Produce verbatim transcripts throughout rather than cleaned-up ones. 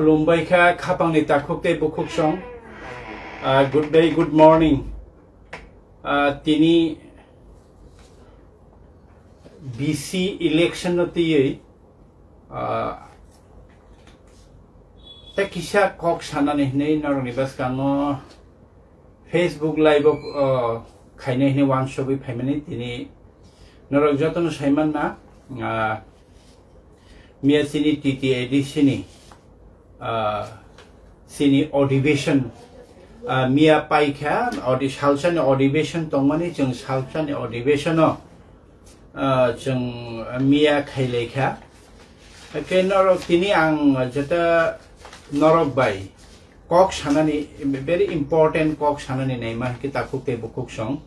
Khulumbai kha khapangni takhuk tei bukhuk song. Ah, good day, good morning. Ah, tini B C election no twiwi, ah, tei kisa kok sanani hinwi norokni bwskango Facebook live o, ah, khainai hinwi uansugwi phaimani tini norok jotono saimanna, ah, Miya chini T T A D C ni, ah, chini adhiveshon, ah, miya paikha, odi-, salsani adhiveshon tongmani, chwng salsani adhiveshon o, ah, chwng miya khailaikha. Hake norok tini ang jeta norok bai kok sanani, very important kok sanani naima hake takhuk tei bukhuk song.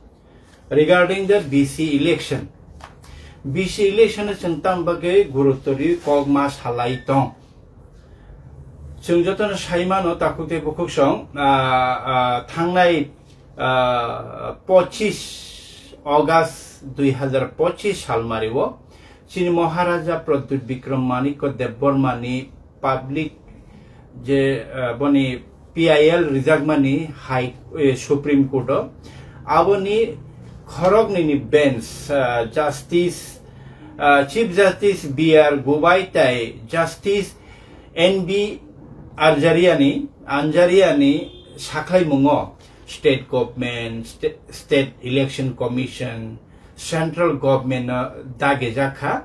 Regarding the B C election, B C election no chwng tam bagwi gurutto ri kok ma salai tong. Chwng jotono sai mano takhuk tei bukhuk song, ah, ah, thangnai, ah, pochis August dui hazar pochis salmari o chini Maharaja Pradyut Bikram Manikya Debbarma ni public je, ah, boni P I L rijakmani High, eh, Supreme Court o, aboni khoroknwi ni bench, ah, Justice, ah, Chief Justice B R Gobhai tai Justice N B Arjariani, Anjariani sakhaimungo state government, sta-, state election commission, central government no dagejak kha.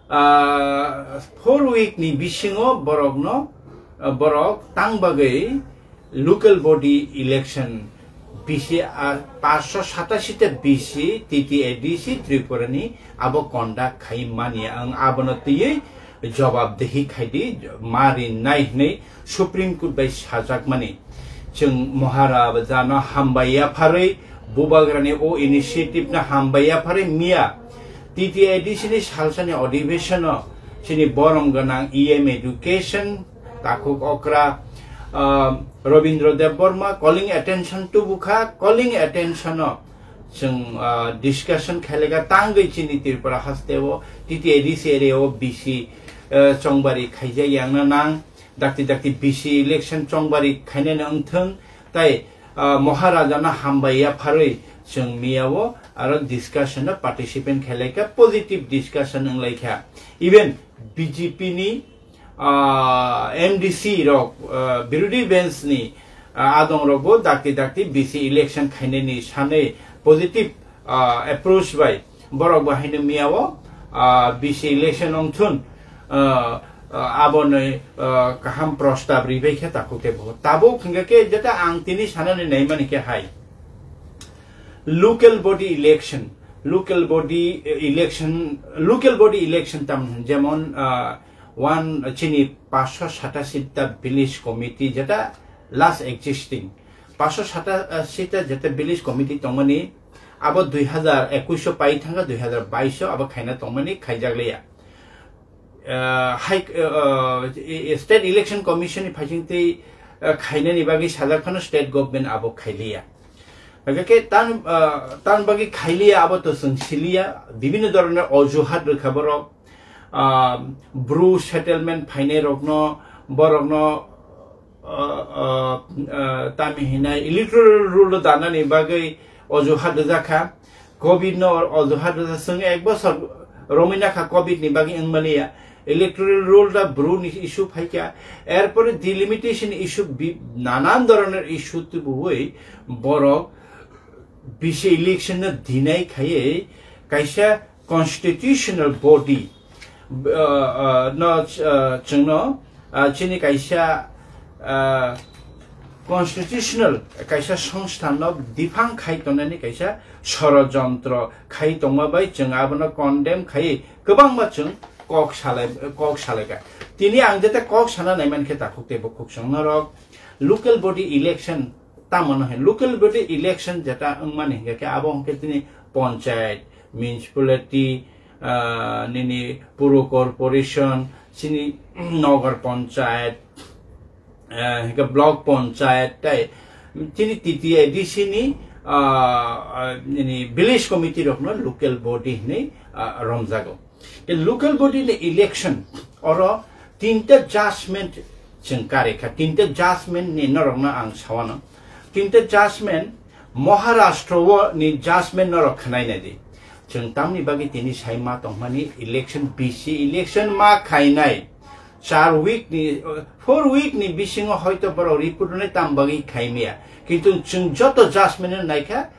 Ah, four week ni bisingo borokno, ah, borok tang bagwi local body election B C, ah, paanch sho satashi ta B C T T A D C Tripura ni abo conduct khai manya, ang abono twiwi jobab dehi khaidi, ma rinai hinwi Supreme Court bai sajakmani. Chwng Maharaja no hambai yapharwi, Bubagrani o initiative no hambai yapharwi miya T T A D C ni salsani adhiveshon o chini borom gwnang E M education, takhuk okra, ah, Rabindra Debbarma calling attention tubukha, calling attention o chwng, ah, discussion khailaikha tangwi chini Tripura haste o T T A D C area o B C, ah, chongbari khaijak yangna nang, dakti dakti B C election chongbari khainani wngthwng, tai, ah, Maharaja no hambai yapharwi chwng miya o aro discussion o participant khailaikha, positive discussion wnglaikha. Even B J P ni, ah, M D C rok, ah, birodhi bench ni, ah, adong rok bo dakti dakti B C election khainani sanwi positive, ah, approach bai borok bo haino miya o, ah, B C election wngthun, ah, ah, aboni, ah, kaham prostab ribai khe takhuk tei bo. Tabuk hwnkhe khe jeta ang tini sanani naimani khe hai. Local body election, local body, eh, election, local body election tam jemon, ah, one chini paanch sho satashi ta village committee jeta last existing, paanch sho satashi ta jeta village committee tongmani abo dui hazar ekush o pai thangkha, dui hazar bais o abo khaina tongmani khaijak liya. Ah, hai, ah, ah, e-, e-, State Election Commission ni phaising tei, ah, khainani bagwi sajak phano state government abo khailiya. Hwnkhe khe tan, ah, tan bagwi khailiya abo to chwng siliya, bibhinno dhoronor ojuhat rwkha borok, ah, Bru settlement phainai rokno, borokno, ah, ah, ah, tami hinai electoral roll o danani bagwi ojuhat rwjakha, covid no ojuhat rwjak, chwng ek bosor romwi nakha covid ni bagwi wngmaliya, electoral roll da Bru ni issue phaikha, erpore delimitation issue bi-, nanan dhoronor issue tubuwi borok B C election no deny khaiwi kaisa constitutional body, uh, uh, no, uh, chwngno, uh, chini kaisa, uh, constitutional kaisa songstha no diphang khai tongnani kaisa sorojontro khai tongma bai chwng abono condemn khai kwbangma chwng kok salai, kok salaikha. Tini ang jeta kok sana naiman khe takhuk tei bukhuk songnorok local body election tamo no hai local body election jeta wngmani hingkha khe abo hingkhe tini panchayat, municipality, ah, nini puro corporation, chini nogar panchayat, ah, hingkhe block panchayat tai chini T T A D C ni, ah, ah, nini village committee rokno local body hinwi, ah, romjago. E local body ni election oro tinta judgment Chwng kare kha tinta judgment ni norokno ang sawano. Tinta judgment Maharashtra o ni judgment norok khwnai nai di. Chwng tamni bagwi tini sai ma tongmani election, B C election ma khainai. Char week ni, four week ni bisingo hoito borok report rwnai tam bagwi khaimaya. Kintu chwng joto judgment no naikha,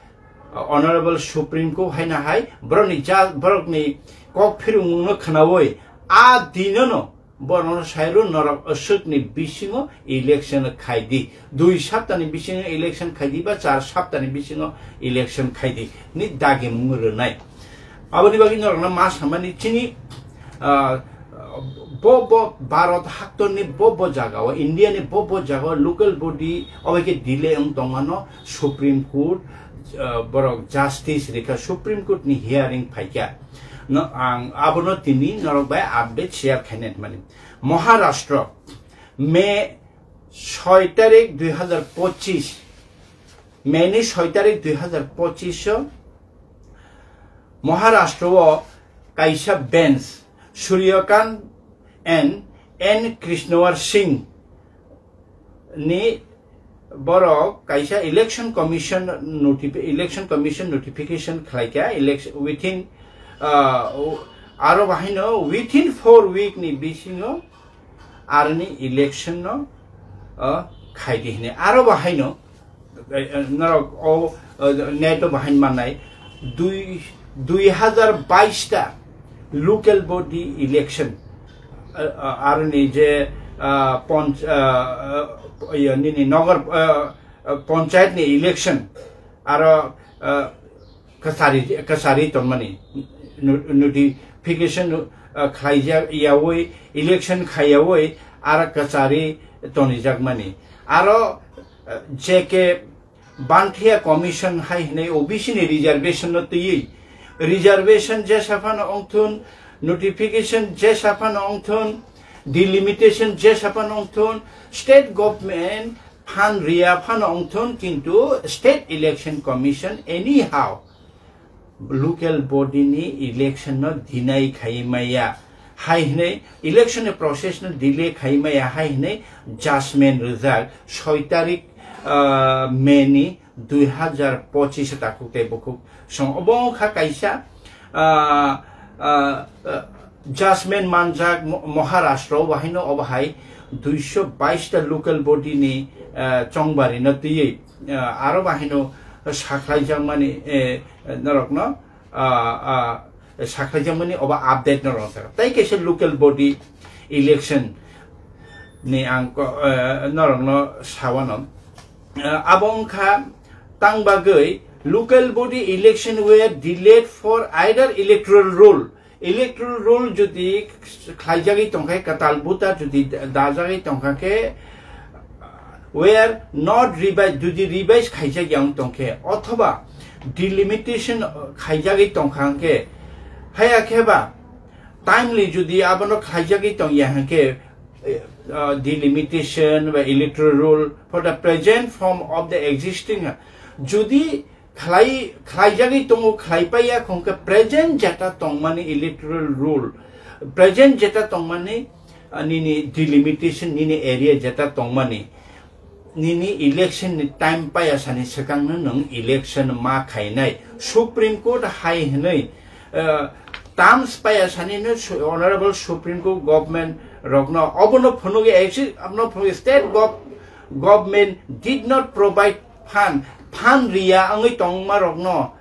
Honorable Supreme Court haino hai borokni ja-, borokni kok phirwngmungno khwnaui a dinono borokno sairw norok aswkni bisingo election khaidi, dui saptani bisingo election khaidi ba char saptani bisingo election khaidi ni dagimung rwnai. Aboni bagwi norokno ma samani chini, ah, bo bo Bharat haktorni bo bo jagao, India ni bo bo jagao local body obaikhe delay wng tongmano Supreme Court, ah, borok justice rikha, Supreme Court ni hearing phaikha. No, ang abono tini norok bai update share khainai mani. Maharashtra, May soi tarik dui hazar pochis, May ni soi tarik dui hazar pochis o Maharashtra o kaisa bench Suryakant and N Krishnawar Singh ni borok kaisa election commission notifi-, election commission notification khlaikha election within, ah, aro bahaino within four week ni bisingo aroni election no, ah, khaidi hini aro bahaino, eh, eh, norok o, eh, neto bahain manai dui, dui hazar bais ta local body election, eh, eh, aroni je, ah, ponch-, ah, ah, iya, nini nogor, ah, ah, panchayat ni election aro, ah, kasari, kasari tongmani no-, notification, ah, khlaijak yawi election khaiyawi aro kasari tonijakmani aro, ah, J K Banthia Commission hai hwnwi O B C ni reservation no twiwi, reservation jesa phano wngthun, notification jesa phano wngthun, delimitation jesa phano wngthun, state government phan riya phano wngthun, kintu State Election Commission anyhow local body ni election no deny khai maya hai hwnwi, election ni process no delay khai maya hai hwnwi judgment rijak soi tarik, ah, May ni dui hazar pochis takhuk tei bukhuk song. Obo wngkha kaisa, ah, ah, ah, judgment manjak Mo-, Maharashtra o bahaino obo hai duiso bais ta local body ni, ah, chongbari no twiwi, ah, aro bahaino sakhlaijakmani, eh, norokno, ah, ah, sakhlaijakmani obo update no rwngthar. Tai kaisa local body election ni ang ko-, eh, norokno sawano. Ah, abo wngkha tang bagwi local body election were delayed for either electoral roll. Electoral roll jodi khlaijagwi tongkhe, kwtal buta jodi dajagwi tongkha khe, were not revised, jodi revise khaijak yang tongkhe, othoba delimitation khaijagwi tongkha khe, haya khe ba timely jodi abono khaijagwi tongya hwnkhe, eh, uh, delimitation ba electoral roll for the present form of the existing, jodi khlai, khlaijagwi tongo, khlai paiya khongkhe present jeta tongmani electoral roll, present jeta tongmani, ah, nini delimitation, nini area jeta tongmani, nini election ni time paiya sani swkangno nwng election ma khainai. Supreme Court hai hwnwi, ah, terms paiya sani no su-, Honorable Supreme Court government rokno obono phunugwi exi-, abono phunugwi state gov-, government did not provide fund, fund riya wngwi tongma rokno,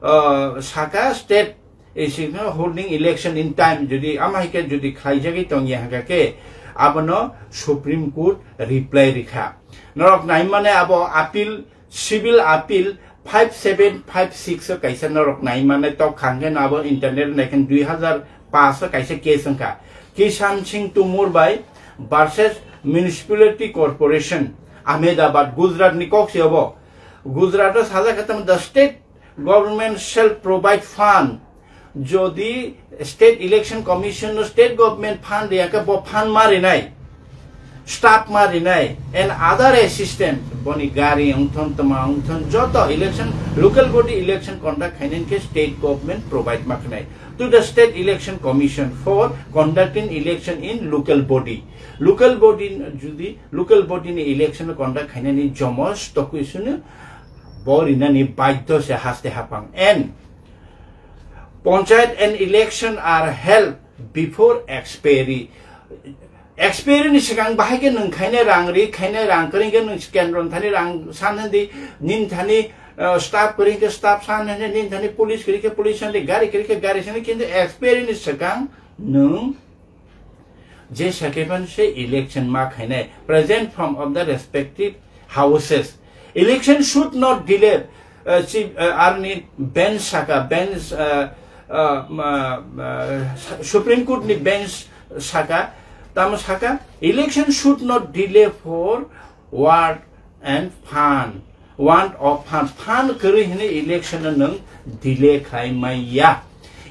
ah, saka state is holding election in time, jodi ama hai khe jodi khlaijagwi tongya hwnkha khe abono Supreme Court reply rikha. Norok naimane abo appeal, civil appeal five seven five six o kaisa norok naimane tok khangkhe no abo internet naikhe dui hazar paanch o kaisa case wngkha. Kishan Singh Tumur bai versus Municipality Corporation, Ahmedabad, Gujarat ni kok se obo. Gujarat o sajak khe tamo the state government shall provide fund. Jodi State Election Commission no state government fund riya khe bo fund ma rinai. staff ma rinai and other assistant, boni gari wngthon, tma wngthon, joto election, local body election conduct khainani khe state government provide ma khnai to the State Election Commission for conducting election in local body. Local body judi local body ni election conduct khainani jomos tokwi sunu bo rinani baidho se haste hapang. And panchayat and election are held before expiry. Expiry ni swkang bahai khe nwng khainai rang ri, khainai rang kwrwi khe nwng kendro ni thani rang san hwn di, nini thani, uh, staff kwrwi khe staff san hwn di, nini thani police kwrwi khe police san di, gari kwrwi khe gari san di, kintu expiry ni swkang nwng je second se election ma khainai present form of the respective houses. Election should not delay, uh, chief, uh, arni bench saka, bench, uh, uh, ma, uh, Supreme Court ni bench saka, tamo saka, election should not delay for want and fund, want of fund, fund kwrwi hwnwi election no nwng delay khlai maya.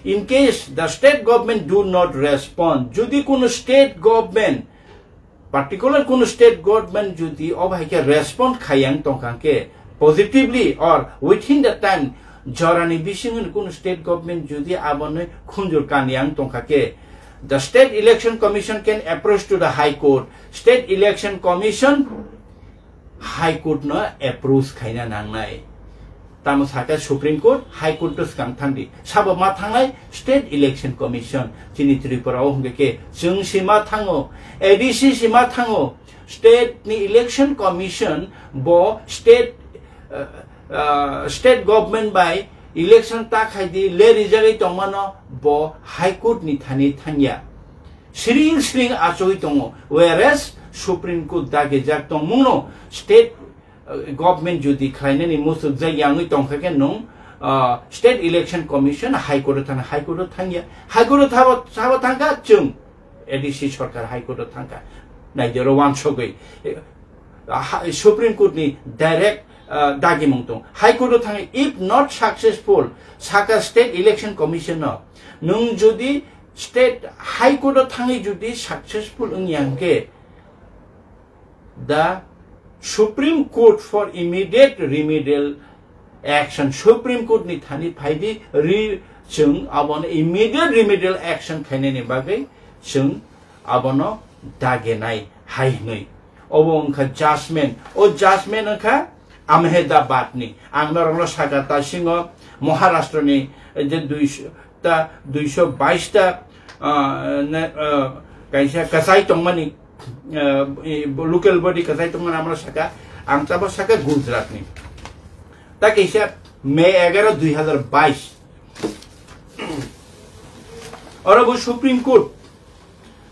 In case the state government do not respond, jodi kono state government, particular kono state government jodi obo hai khe respond khayang tongkha khe positively or within the time jorani bisingo kono state government jodi aboni khunjur kanyang tongkha khe, the State Election Commission can approach to the High Court. State Election Commission High Court no approach khaina nangnai. Tamo sakha Supreme Court, High Court to swkang thangdi. Sabo ma thangnai State Election Commission. Chini Tripura o hwnkhe khe chwng si ma thango, A D C si ma thango. State ni Election Commission bo state, uh, uh, state government bai election ta khaidi le rijagwi tongmano bo High Court ni thani thangya. Siring siring achugwi tongo. Whereas Supreme Court dagijak tongmungno state, uh, government jodi khlainani musukjak yangwi tongkha khe nwng, uh, State Election Commission High Court o thangna, High Court o thangya. High Court o thabo, thabo thangkha chwng A D C sarkar High Court o thangkha. Naidi oro wansogwi, eh, ha-, Supreme Court ni direct, uh, dagimung tong. High Court o thangwi, if not successful, saka State Election Commission no, nwng jodi State High Court o thangwi jodi successful wngya hwnkhe, the Supreme Court for immediate remedial action. Supreme Court ni thani phaidi ri chwng abono immediate remedial action khainani bagwi chwng abono dagenai hai hwnwi. Obo wngkha judgment. O judgment wngkha Ahmedabad ni. Ang norokno saka ta singo Maharashtra ni je duish-, ta duiso bais ta, ah, ne, ah, kaisa kwchai tongmani, ah, i local body kwchai tongmani amro saka, ang tabo saka Gujarat ni. Ta kaisa May egaro dui hazar bais. Oro bo Supreme Court,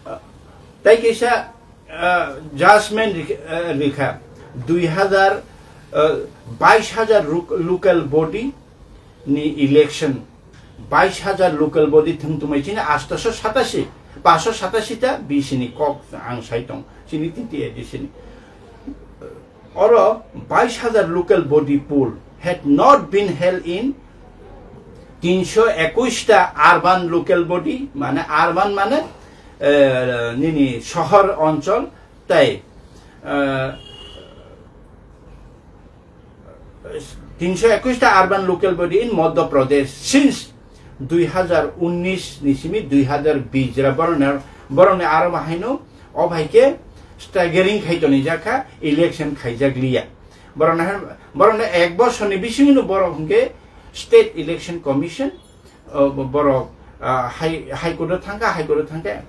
ah, tai kaisa, ah, judgment rik-, ah, rikha dui hazar, ah, bais hajar ruk-, local body ni election, bais hajar local body thwng tongmai chini astaso satasi, paso satasi ta B C ni kok ang sai tong chini T T A D C ni. Oro bais hajar local body poll had not been held in tinso ekush ta urban local body, mane urban mane, eh, nini sohor onchol tai, eh, tinso ekush ta urban local body in Madhya Pradesh since dui hazar unnish ni simi dui hazar bish jora borokni, borokni aro bahaino o bai khe staggering khai toni jakha, election khaijak liya. Borokni, borokni ek bosorni bisingno borok hwnkhe State Election Commission, o, bo-, borok, ah, High, High Court o thangkha, High Court o thangkha.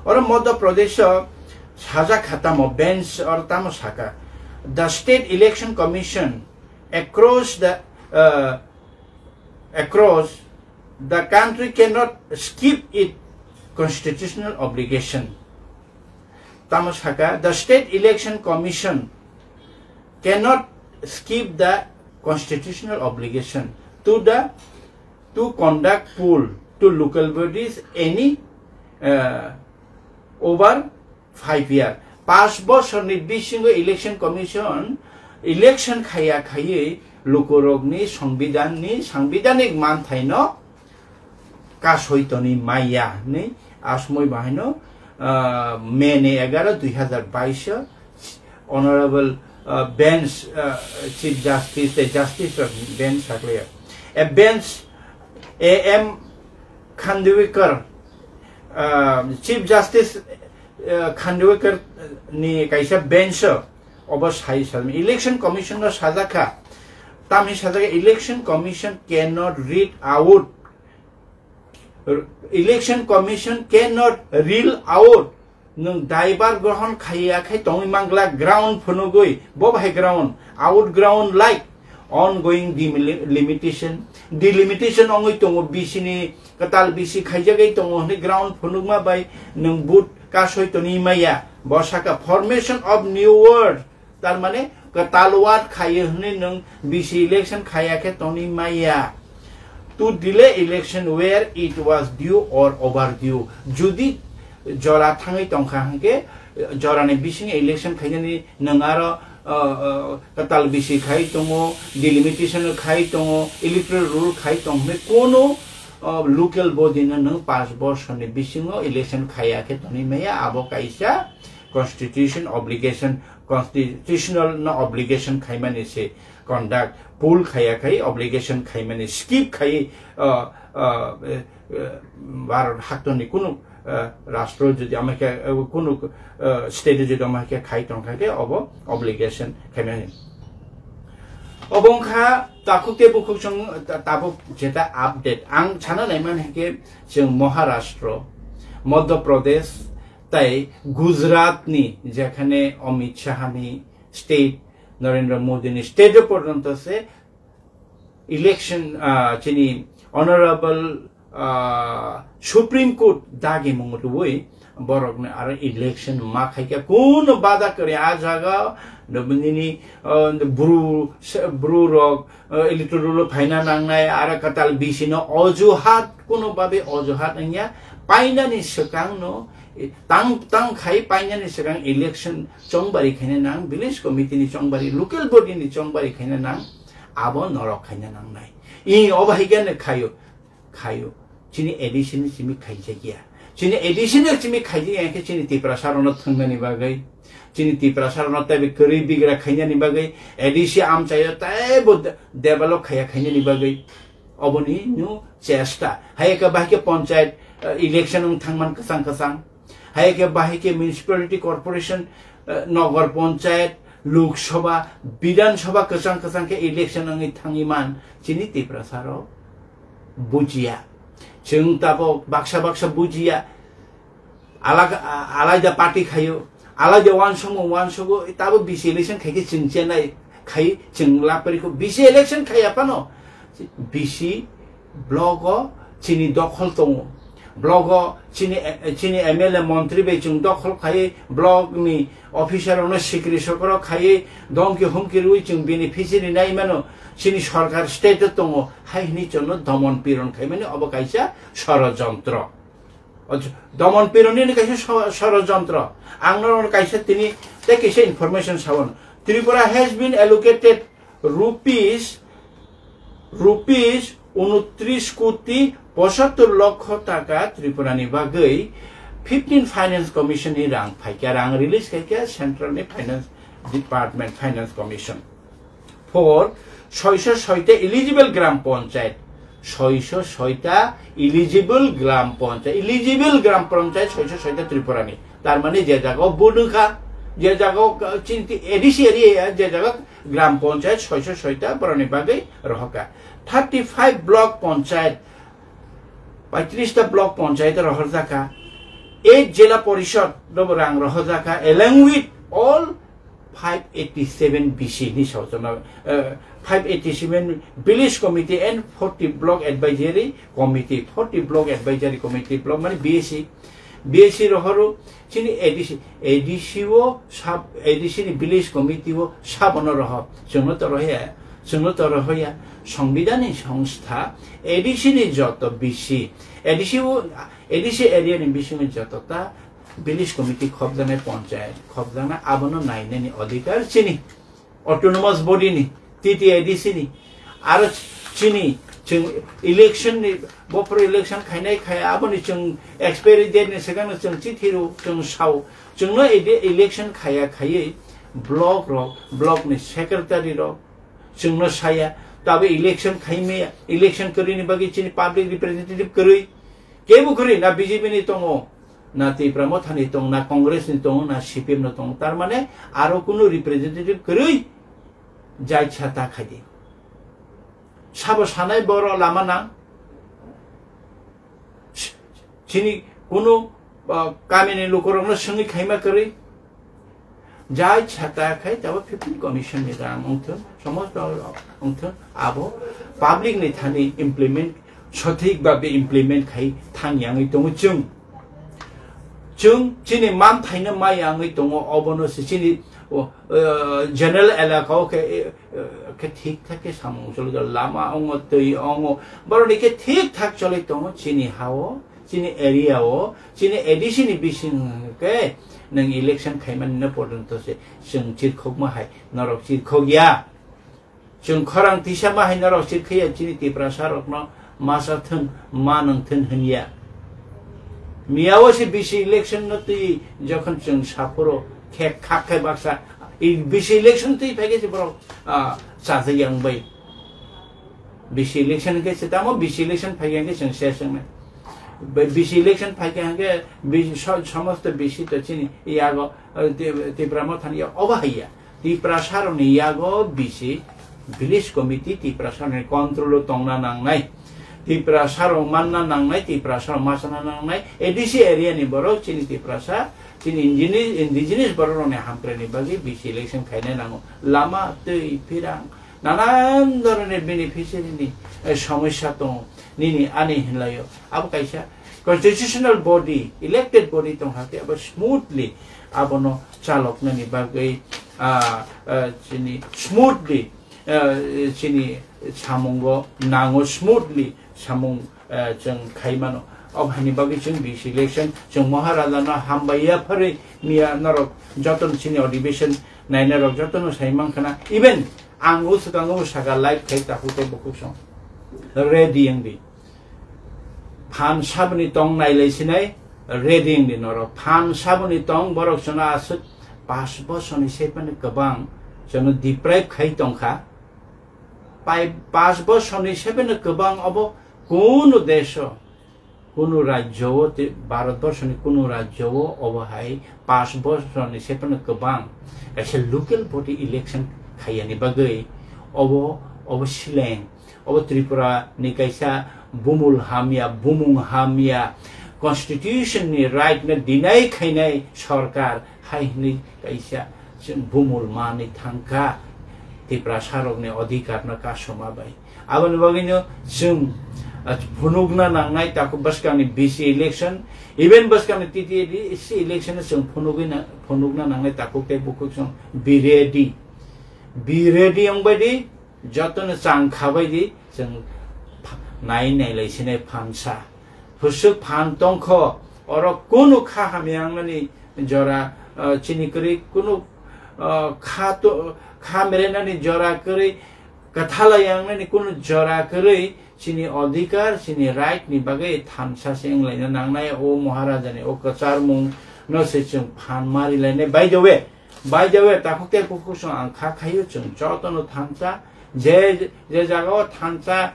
Oro Madhya Pradesh o sajak kha tamo bench or tamo saka, the State Election Commission across the, ah, across the country cannot skip its constitutional obligation. Tamo saka, the State Election Commission cannot skip the constitutional obligation to the, to conduct poll to local bodies any, uh, over five year. Paanch bosorni bisingo Election Commission election khaya khaywi lukurokni songbidanni, sangbidanik manthaino kasoi toni maya hwnwi asmoi bahaino ah, May ni egaro dui hazar bais o Honorable, ah, bench, ah, Chief Justice tei Justice rok bench saklaiya. A bench A M Khanwilkar, ah, Chief Justice, ah, Khanwilkar ni kaisa bench o obo sai sal, Election Commission no sajak kha, tamni sajak, Election Commission cannot read out, Election Commission cannot rule out. Nwng daibar grohon khaiya khe tongwi mangla ground phunugwi, bo bahai ground, out ground like ongoing delimitation, delimitation ongwi tongo, B C ni kwtal B C khaijagwi tongo hwnwi ground phunukma bai nwng vote kasoi toni maya. Bo saka formation of new ward, tar mane kwtal ward khaiyo hwnwi nwng B C election khaiya khe toni maya. To delay election where it was due or overdue. Jodi jora thangwi tongkha hwnkhe, jorani bising election khainani nwng aro, uh, uh, kwtal B C khai tongo, delimitation khai tongo, electoral roll khai tong hwnwi kono, uh, local body no nwng panch bosorni bisingo election khaiya khe toni maya, abo kaisa constitution obligation, constitutional no obligation khaimani se conduct, pull khaiya khai obligation khaimani skip khai, uh, uh, uh, Bharat haktoni kunu, uh, rastro jodi ama khe, uh, kunu, uh, state jodi ama khe khai tong kha khe obo obligation khaimani. Obo wngkha takhuk tei bukhuk chwng ta-, tabuk jeta update. Ang sana naimani khe chwng Maharashtra, Madhya Pradesh, tai Gujarat ni jekhane Amit Shah ni state, Narendra Modi ni state porjonto se election, ah, chini honorable, ah, Supreme Court dagi mung rwui borok ni aro election ma khaikha, kuno bada kwrwi. A jaga nini, ah, bru, bru rok, ah, electoral roll o phaina nangnai, aro kwtal B C no ojuhat, kuno babe ojuhat wngya, painani swkang no, eh, tang, tang khai painani swkang election chongbari khaina nang, village committee ni chongbari, local body ni chongbari khaina nang, abo norok khaina nangnai. I obo hai khe khayo, khayo. Chini A D C ni simi khaijakya. Chini A D C ni simi khaijakya khe chini Tiprasa rokno thwngnani bagwi, chini Tiprasa rokno teibo kwrwi bigra khainani bagwi, A D C amchaio teibo de-, develop khaiya khainani bagwi. Oboni no chesta. Hai khe bahai khe panchayat, eh, election wng thangman kwchang kwchang. Hai khe bahai khe municipality corporation, eh, nogor panchayat, Lok Sabha, Bidhan Sabha kwchang kwchang khe election wngwi thangwi man chini Tiprasa rok bujiya. Chwng tabok baksa baksa bujiya. Alaga-, a-, alaida party khayo, alaida uansukmung uansugo, tabo B C election khaikhe chwng chenai khai chwng lapri kho. B C election khaiya phano B C block o chini dokhol tongo. Block o chini, chini M L A montri bai chwng dokhol khai, block ni officer rokno sikri sokro khai, domki humki rwi chwng beneficiary nai mano. Chini sorkar state o tongo, hai hwnwi chwngno domon piron khaimani obo kaisa sorojontro. Oj-, domon pironi ni kaisa so-, sorojontro. Ang norok kaisa tini tei kaisa information sabon. Tripura has been allocated rupees, rupees unotris koti pochattor lokho taka Tripura ni bagwi fifteen Finance Commission ni rang phaikha, rang release khaikha Central ni Finance Department, Finance Commission. For soiso soita eligible gram panchayat, soiso soita eligible gram panchayat, eligible gram panchayat soiso soita Tripura ni. Tar mane je jaga o budung kha, je jaga o, uh, chinti A D C area ya, je jaga gram panchayat soiso soita boroni bagwi rohor kha. Thirty five block panchayat, paitris ta block panchayat rohor jakha. Eight jila porishod robo rang rohor jakha, along with all five eighty seven B C ni sojona, eh, five eighty seven village committee and forty block advisory committee, forty block advisory committee, block mane B A C, B A C rohoro chini A D C, A D C o sab, A D C ni village committee o sabono roho, chwngno to rohya, chwngno to rohya, songbidani songstha A D C ni joto B C, A D C o, A D C area ni bisingo joto ta village committee khobjaknai, panchayat khobjaknai, abono nainani adhikar chini autonomous body ni, T T A D C ni, aro chini, Chwng election ni, bophoro election khainai khai, aboni chwng expiry date ni swkang no chwng chithi rw, chwng sao. Chwngno ede-, election khaya khaywi block rok, block ni secretary rok chwngno saya. Tabo election khaimaya, election kwrwini bagwi chini public representative kwrwi. Kebo kwrwi na B J P ni tongo, na Tipra Motha ni tongo, na Congress ni tongo, na C P M no tongo. Tar mane aro kunu representative kwrwi jai cha ta khaidi. Sabo sanai boro lama nang. Chini kunu, ah, kamini lukurokno swngwi khaima kwrwi. Jai cha ta khai tabo fifteen commission ni rang wngthun, somosto wngthun, abo public ni thani implement, sothik babe implement khai thang yangwi tongo chwng. Chwng chini manthaino ma yangwi tongo, obono se chini, o, eh, general elaka o khe, eh, eh, khe thik thak khe samung choli, lama ongo, twi ongo, boroni khe thik thak choli tongo chini ha o, chini area o, chini A D C ni bising khe nwng election khaimani no porjonto se chwng chirkhokma hai norok chirkhok ya. Chwng khorang tisa ma hai norok chirkhe ya, chini Tiprasa rokno masa thun, ma nang thun hwn ya. Miya o se B C election no twi jokhon chwng saphuru khe khak khai baksa, i B C election twi phai khe se borok, ah, chajak yang bai. B C election khe se tamo B C election phai khe chwng se swngnai. B C election phai khe hwnkhe B C so-, somosto B C to chini yago, ah, Ti-, Tipra Mothani yago obo hai ya. Tiprasa rokni yago B C, village committee Tiprasa rokni control o tongna nangnai. Tiprasa rok manna nangnai, Tiprasa rok machana nangnai. A D C area ni borok chini Tiprasa, chini indigenous, indigenous borok rokni hamkrai ni bagwi B C election khaina nango. Lama, twi, phirang, nanan dhoroner beneficiary ni, eh, somosya tongo. Nini ani hinlaio. Abo kaisa constitutional body, elected body tongkha khe abo smoothly abono chaloknani bagwi, ah, ah, chini smoothly, ah, chini samungo nango, smoothly samung, ah, chwng khaimano. Obo haini bagwi chwng B C election chwng Maharaja no hambai ya pharwi miya norok jotono chini adhibeshon nainai rok jotono sai mankha na. Even ang o swkango saka live khai takhuk tei bukhuk song ready wng di. Phan saboni tong nailai sinai, ready wng di norok. Phan saboni tong borok chwngno aswk pash bosorni se phano kwbang chwngno deprive khai tongkha. Pai pash bosorni se phano kwbang obo kunu desh o, kunu rajyo o, tei Bharat borsoni kunu rajyo o obo hai pash bosorni se phano kwbang kaisa local body election khaiyani bagwi obo, obo sileng. Obo Tripura ni kaisa bumul hamya, bumung hamya, constitution ni right no deny khainai sorkar hai hwnwi kaisa chwng bumul manwi thangkha Tiprasa rokni adhikar no kasuma bai. Aboni bagwino chwng, ah, phunukna nangnai takhuk bwskangni B C election, even bwskangni T T A D C election no chwng phunugwi na, phunukna nangnai takhuk tei bukhuk chwng be ready. Be ready wngbai di. Jotono chang khabai di, chwng pha-, nai nailai sinai phansa. Hwswk phan tongkho, oro kunu kha hamya wngnani jora, ah, chini kwrwi, kunu, ah, kha to-, kha merenani jora kwrwi, kwthalai wngnani kunu jora kwrwi, chini adhikar, chini right ni bagwi thansa se wnglaina nangnai o Maharaja ni o kwcharmung no se chwng phan ma rilainai. By the way, By the way, takhuk tei bukhuk song ang kha khaio, chwng jotono thansa, je, je jaga o thansa,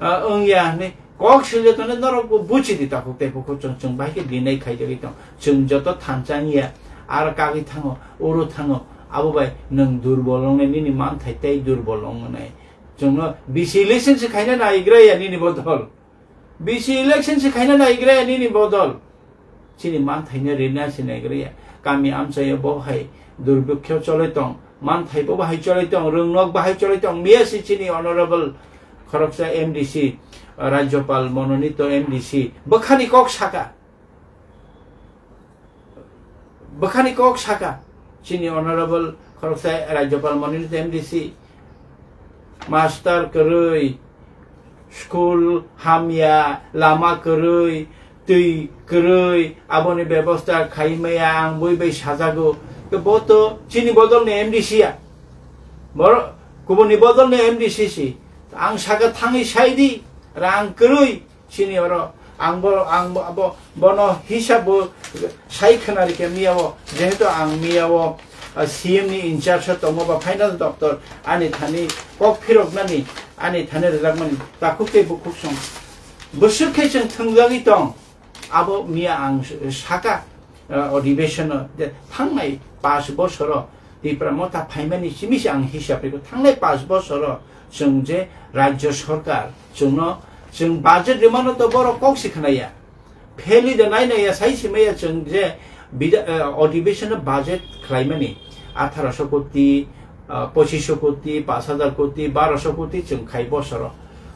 ah, wngya hwnwi kok sile tongno norok bo buchi di takhuk tei bukhuk song, chwng bai khe dinai khaijagwi tong. Chwng joto thansa wngya, aro kagwi thango, uro thango, abo bai nwng durbol wngnai, nini manthai tei durbol wngnai. Chwngno B C election se khaina naigra ya nini bodol. B C election se khaina naigra ya nini bodol. Chini manthaino rina se naigra ya. Kami amchaio bo hai durbikkhyo choloi tong. Manthai bo bahai choloi tong. Rwngnok bahai choloi tong. Miya se chini honorable khoroksa M D C, Rajyopal mononito M D C. Bwkhani kok saka. Bwkhani kok saka, chini honorable khoroksa Rajyopal mononito M D C, master kwrwi, school hamya, lama kwrwi, twi kwrwi, aboni bebosta khai maya ang bui bai sajago. To bo to chini bodolni M D C ya. Boro kubuni bodolni M D C si. Ang saka thangwi sai di. Rang kwrwi chini oro ang bo, ang bo, abo, bono hisab bo sai khwnari khe miya o, jehetu ang miya o, ah, C M ni in charge o tongo ba finance doctor, ani thani kok phiroknani, ani thani rwjakmani takhuk tei bukhuk song. Bwswk khe chwng thwngjagwi tong, abo miya ang saka, ah, odhibeshon o je thangnai pash bosoro Tipra Motha phaimani simi se ang hisab rikho, thangnai pash bosoro chwng je rajya sarkar chwngno, chwng budget rimano to borok kok se khwnaya. Pheli de nai nai ya, sai se maya chwng je bida-, eh, odhibeshon o budget khlaimani atharo so koti, ah, pochish so koti, pash hajar koti, baro so koti chwng khai bosoro.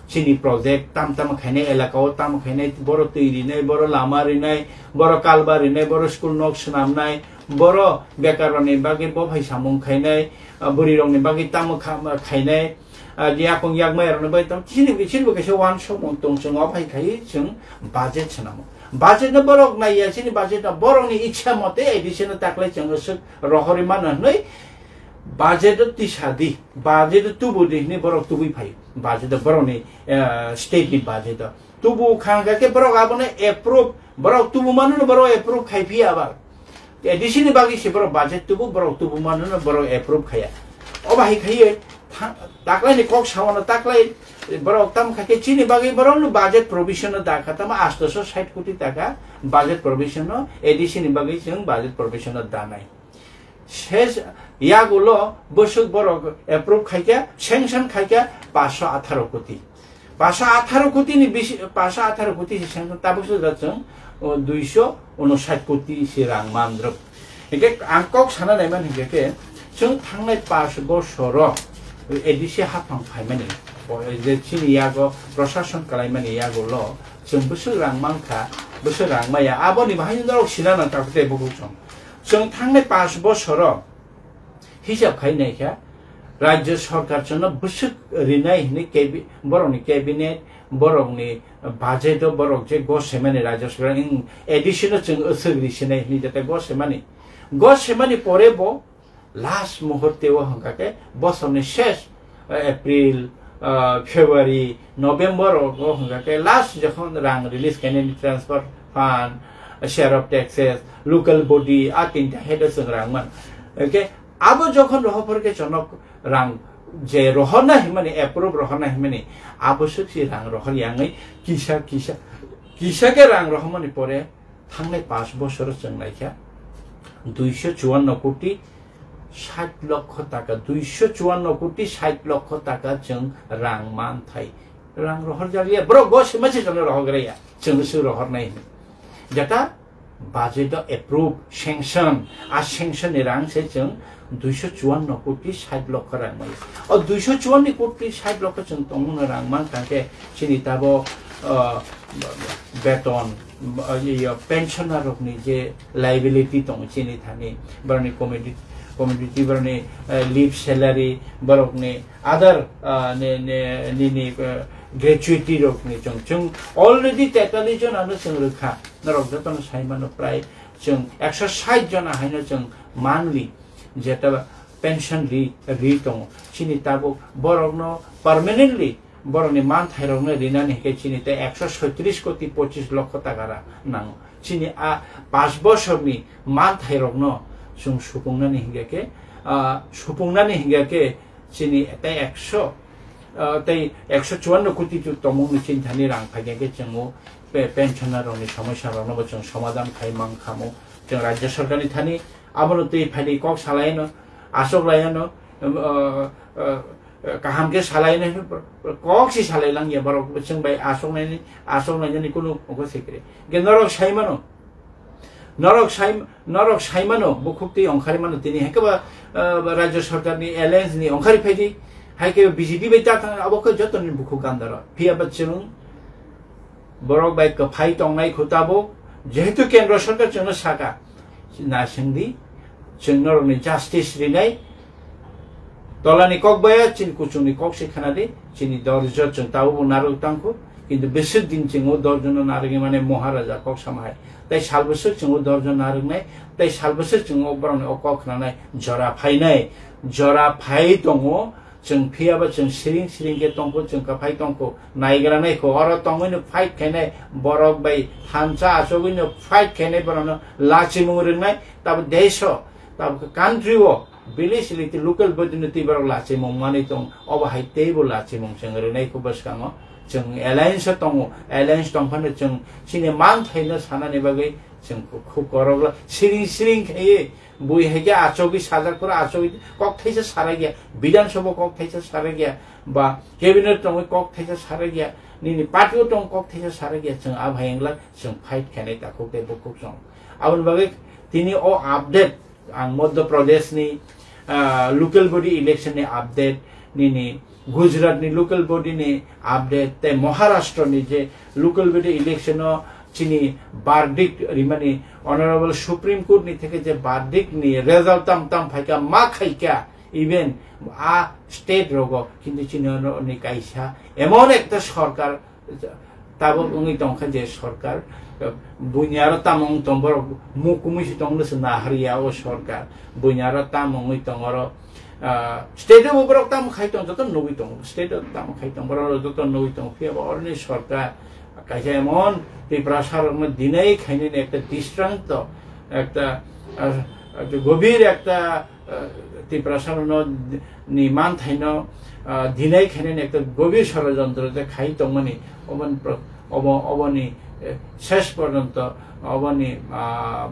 Chini project tam tam khainai, elaka o tam khainai, boro twi rinai, boro lama rinai, boro kalba rinai, boro school nok swnamnai, boro bekar rokni bagwi bo phai samung khainai, ah, bwrwi rokni bagwi tamo kha-, khainai, ah, yakung yakmai rokni bagwi tam chini, chini bo kaisa wansukmung tong, chwng o phai khai chwng budget swnamo. Budget no borok naiya, chini budget no borokni ichha mote A D C no taklai chwng swk rohorwi mano hwnwi budget o tisa di, budget o tubu di hwnwi borok tubui phai. Budget o borokni, eh, state ni budget o tubu kha hwnkha khe borok abono approve, borok tubu mano no borok approve khai phiya abar. A D C ni bagwi se borok budget tubu, borok tubu mano no borok approve khaya. O bahai khaiwi tha-, taklai ni kok sawano taklai borok tam kha khe chini bagwi borok no budget provision no da kha, tamo asto so sait koti taka budget provision no A D C ni bagwi chwng budget provision no danai. Ses yagulo bwswk borok approve khaikha, sanction khaikha paanch sho atharo koti. Paanch sho atharo koti ni bisi, paanch sho atharo koti se sanction tabuk se da chwng, o, dui sho unosat koti se rang man rwk. Hingke ang kok sana naiman hingke ke chwng thangnai paanch bosoro A D C haphang phaimani, o, je chini yago prosason kalaimani yagulo chwng bwswk rang mankha, bwswk rang maya, aboni bahai norok sina nang kakte bukuchong. Chwng thangnai paanch bosoro hisab khai naikha, rajya sarkar chwngno bwswk rinai hwnwi cabi-, borokni cabinet, borokni budget o borok je gos semaini rajya sarkar, in addition o chwng aswk ri sinai hwnwi jeta gos semani. Gos semani pore bo last muhurte o hwnkha khe bosorni ses, eh, April, ah, February, November o hwnkha khe last jokhon rang release khainani transfer fund, share of taxes, local body, a tinta head o chwng rang man. Hwnkhe abo jokhon rohor khe chwng rang je rohorna himani, approve rohorna himani, abo swk si rang rohor yangwi kisa, kisa, kisa khe rang rohormani pore thangnai paanch bosoro chwng naikha duiso chuanno koti sait lokho taka, duiso chuanno koti sait lokho taka chwng rang manthai. Rang rohor jakliya, borok bo sima se chwngno rohor gra ya, chwngno swk rohor nai hwnwi. Jeta budget o approve, sanction, a sanction ni rang se chwng duiso chuanno koti sait lokho rang mai. O duiso chuanno koti sait lokho chwng tongmano rang man kha khe chini tabo, ah, beton, ah, iyo, pensioner rokni je liability tongo chini thani, borokni commodity, commodity, borokni, eh, leave salary, borokni other, ah, ni, ni, nini, eh, gratuity rokni chwng, chwng already tetali jona no chwng rwkha, norok jotono sai mano prai chwng ekso sait jona haino chwng monthly jeta pension ri, ri tongo. Chini tabuk borokno permanently borokni manthairokno rinani hinkhe chini tei ekso soitris koti pochis lokho taka ra nango. Chini a paanch bosorni manthairokno chwng supungnani hinkhe khe, ah, supungnani hinkhe khe chini tei ekso, ah, tei ekso chuanno koti tu tongmungni chini thani rang phaikhe khe chwng o pe-, pensioner rokni somosya rokno bo chwng somadhan khai mang khamo. Chwng rajya sarkarni thani abono twi phaidi kok salaino, asok laiano, um, uh, uh, kaham khe salaino, kok si salai langya borok chwng bai asok naini, asok nainani kunu ongkha sikri. Ge norok saimano, norok sai, norok saimano, bukhuk twi ongkhari mano tini, hai khe ba, uh, rajya sarkarni alliance ni ongkhari phaidi, hai khe B J P bai ta thang, abo khe jotoni bukhuk gandaro. Phiya ba chwng borok bai kwphai tongnai kho tabuk, jehetu kendro sarkar chwngno saka, nasingdi, chwng norokni justice rinai, tolani kok baya, chini kuchukni kok se khwnadi, chini dorjo chwng tabukbo narwk tangkho, kintu bwswk din chwng o dorjono narwgwi mane Maharaja kok sama hai. Tei sal bwswk chwng o dorjo narwknai, tei sal bwswk chwng o borokni o kok khwnanai jora phainai, jora phai tongo, Chwng phiyaba chwng siring siring khe tongkho, chwng kwphai tongkho, naigra naikho, oro tongwino fight khainai borok bai thansa achugwino fight khainai borokno lachimung rwngnai, tabo desh o, tabo country o, village elite local body no twi borok lachimung manwi tong, obo hai teibo lachimung chwng rwnai kho bwskango. Chwng alliance o tongo, alliance tongphano chwng chini manthaino sanani bagwi chwng khub koroklo siring siring khaiwi bui hai khe achugwi sajak phuru achugwi kok thaisa sarakya, Bidhan Sabha kok thaisa sarakya, ba cabinet tongwi kok thaisa sarakya, nini party o tong kok thaisa sarakya, chwng a bhai wngla chwng fight khainai takhuk tei bukhuk song. Aboni bagwi tini o update ang Madhya Pradesh ni, ah, local body election ni update, nini Gujarat ni local body ni update, tei Maharashtra ni je local body election o chini verdict rimani, Honorable Supreme Court ni theke je verdict ni result tam tam phaika ma khaika, even a state rogo, kintu chini ono ni kaisa emon ekta sorkar tabuk wngwi tongkha je sorkar, buini aro tamo wng tong borok mukumui si tongno se naharya o sorkar, buini aro tamo wngwi tong oro, ah, state o borok tamo khai tong joto nugwi tongo, state o tamo khai tong borok joto nugwi tongo, phiya bo oroni sorkar kaisa emon Tiprasa rokno dinai khainani ekta distranto, ekta, ah, ekta gobir ekta, ah, Tiprasa rokno ni manthaino, ah, dinai khainani ekta gobir sorojontro je khai tongmani, oboni pro-, obo, oboni, eh, ses porjonto oboni, ah,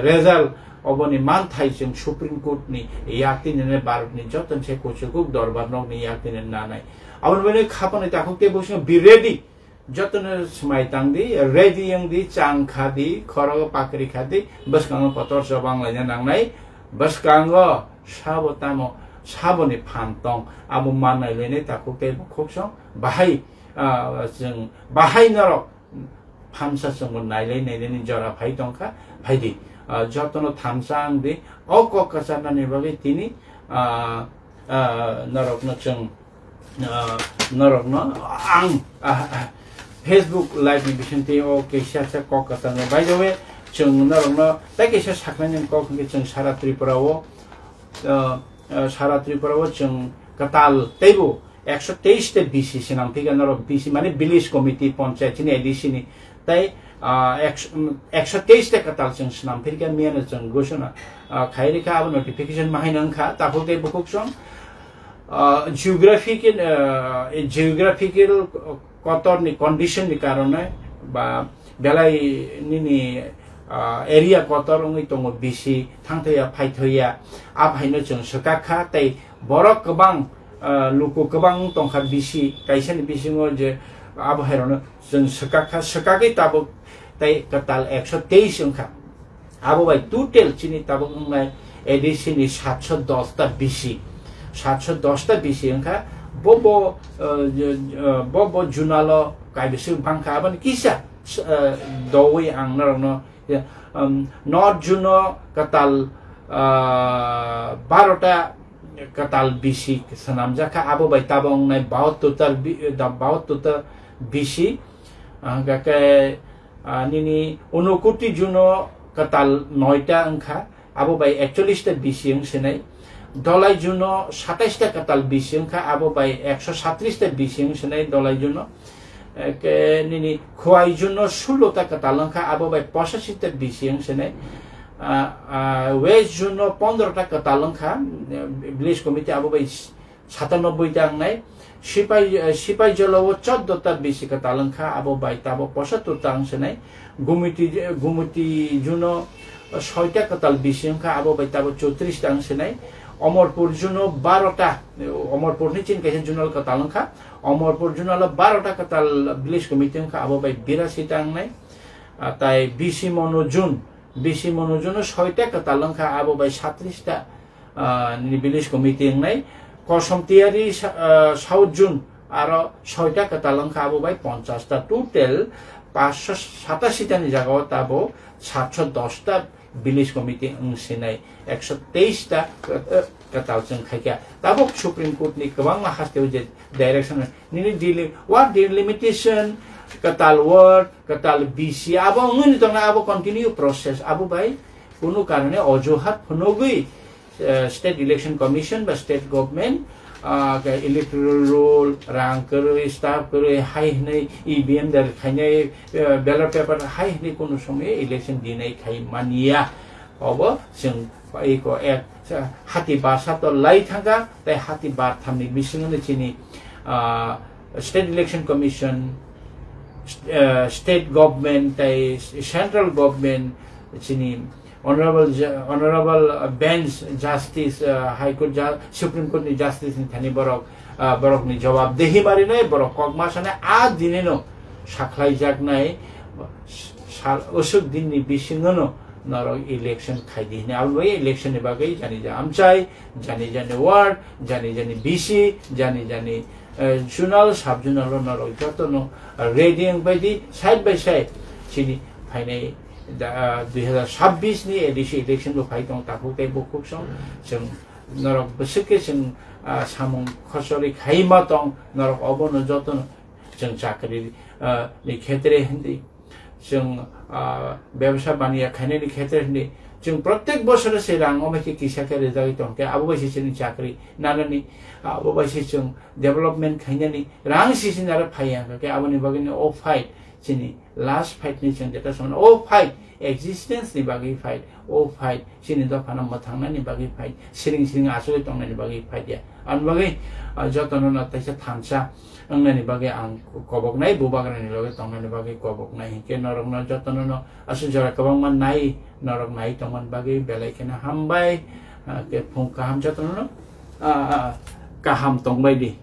result, oboni manthai chwng Supreme Court ni yak tini nai Bharat ni joto se kuchukuk dorbar nok ni yak tini nanai. Aboni bagwi khapani takhuk tei bwskango be ready. Jotono swmai tang di, ready wng di, chang kha di, khorogo pakri kha di, bwskango kotor chobang laina nangnai, bwskango sabo tamo, saboni phan tong, abo mannai lainai takhuk tei bukhuk song, bahai, ah, chwng, bahai norok phansa chwngbo nailai nailai ni jora phai tongkha, phai di. Ah, jotono thansa wng di, o kok kwcharnani bagwi tini, ah, ah, norokno chwng, ah, norokno ang, ah, ah, Facebook live ni bisingtwi o kaisa sa kok kwcharnai. By the way, chwng norokno tei kaisa saknani kok hwnkhe chwng sara Tripura o, ah, ah, sara Tripura o chwng kwtal teibo ekso teis ta B C swnam phika norok B C mane village committee, panchayat chini A D C ni tei, ah, ekso, um, ekso teis ta kwtal chwng swnam phirkha miyano chwng gosona, ah, khai rikha abo notification mahaino wngkha takhuk tei bukhuk song. Ah, geographical, ah, geographical kotor ni condition ni karone ba belai nini, ah, area kotor wngwi tongo B C thangthaiya phaithoiya, a phaino chwng swkak kha tei borok kwbang, ah, luku kwbang wng tongkha B C kaisani bisingo je abo hairokno chwng swkak kha, swkagwi tabuk tei kwtal ekso teis wngkha. Abo bai total chini tabuk wngnai A D C ni satso dos ta B C, satso dos ta B C wngkha. Bo bo, eh, je, eh, bo bo junalo kaibising bangkha, aboni kisa, eh, dowi ang norokno, eh, um, North Juno kwtal, ah, baro ta kwtal B C swnamjak kha, abo bai tabuk wngnai bahattor ta bi-, da-, bahattor ta B C, ah, hwnkha khe, ah, nini Unokuti Juno kwtal noita wngkha, abo bai ekchollish ta B C wng sinai. Dolai Juno satais ta kwtal B C wngkha, abo bai ekso satris ta B C wng sinai Dolai Juno. Eke nini Khowai Juno sullo ta kwtal wngkha, abo bai pochashi ta B C wng sinai. Ah, ah, West Juno pondro ta kwtal wngkha, eh, village committee abo bai satanoboi ta wngnai. Sipai, eh, Sipai Jolo o choddo ta B C kwtal wngkha, abo bai tabuk pochattor ta wng sinai. Gumiti, Gumiti Juno soita kwtal B C wngkha, abo bai tabuk chotris ta wng sinai. Omorpur Juno baro ta, eh, Omorpur ni chini kaisa Junal kwtal wngkha. Omorpur Junal o baro ta kwtal village committee wngkha, abo bai birasi ta wngnai. Ah, tai B C Mono Jun, B C Mono Jun o soita kwtal wngkha, abo bai satris ta, ah, ni village committee wngnai. Kosom Tiyari sa-, ah, South Jun aro soita kwtal wngkha, abo bai ponchas ta, total paanch sho satashi ta ni jaga o tabuk satso dos ta village committee wng sinai, ekso teis ta, eh, kwtal chwng khaikha. Tabuk Supreme Court ni kwbangma haste o je direction nini deli-, ward delimitation, kwtal ward, kwtal B C, abo wngwi tongnai, abo continue process, abo bai kunu karone ojuhat phunugwi, eh, State Election Commission ba state government, ah, ke electoral roll, rang kwrwi, staff kwrwi, hai hwnwi E V M der khainai, eh, ballot paper hai hwnwi kunu somoy election dinai khai manya. Obo chwng eko ek, hati bar sato lai thangkha, tei hati bar thamni bisingo chini, ah, State Election Commission, eh, state government tei central government chini honorable ju-, honorable, uh, bench justice, uh, High Court ju-, Supreme Court ni justice ni thani borok, uh, borok ni jawab dehi marinai, borok kok ma sanai, a dinino sakhlai jaknai sal usuk din ni bisingo no norok election khai di hini. Abo bai election ni bagwi jani ja amchai, jani jani ward, jani jani B C, jani jani, eh, zonal, sub zonal o norok joto no ready wng bai di, side by side chini phainai da, ah, dui hazar sabbish ni A D C election bo phai tong takhuk tei bukhuk song. Hmm. Chwng norok bwswk khe chwng, ah, samung khosori khai ma tong, norok obo no joto no chwng chakri, ah, ni khetre hindi, chwng, ah, bebsa baniya khainani khetre hindi, chwng protek bosoro se rang omo khe kisa khe rijagwi tong khe abo bai se chini chakri nanani, abo bai se chwng development khainani rang sisi naro phai ya khe aboni bagwi ni o fight chini last fight ni chwng jeta samano o fight existence ni bagwi fight, o fight chini dophano mwthangnani bagwi fight, siring siring achugwi tongnani bagwi fight ya. Ani bagwi, ah, jotono no taisa thansa wngnani bagwi ang koboknai, bubagrani loge tongnani bagwi koboknai hinkhe norokno jotono no aswk jora kwbangma nai, norok nai tongmani bagwi belai kheno hambai, ah, khe phung kaham jotono no, ah, ah, kaham tongbai di.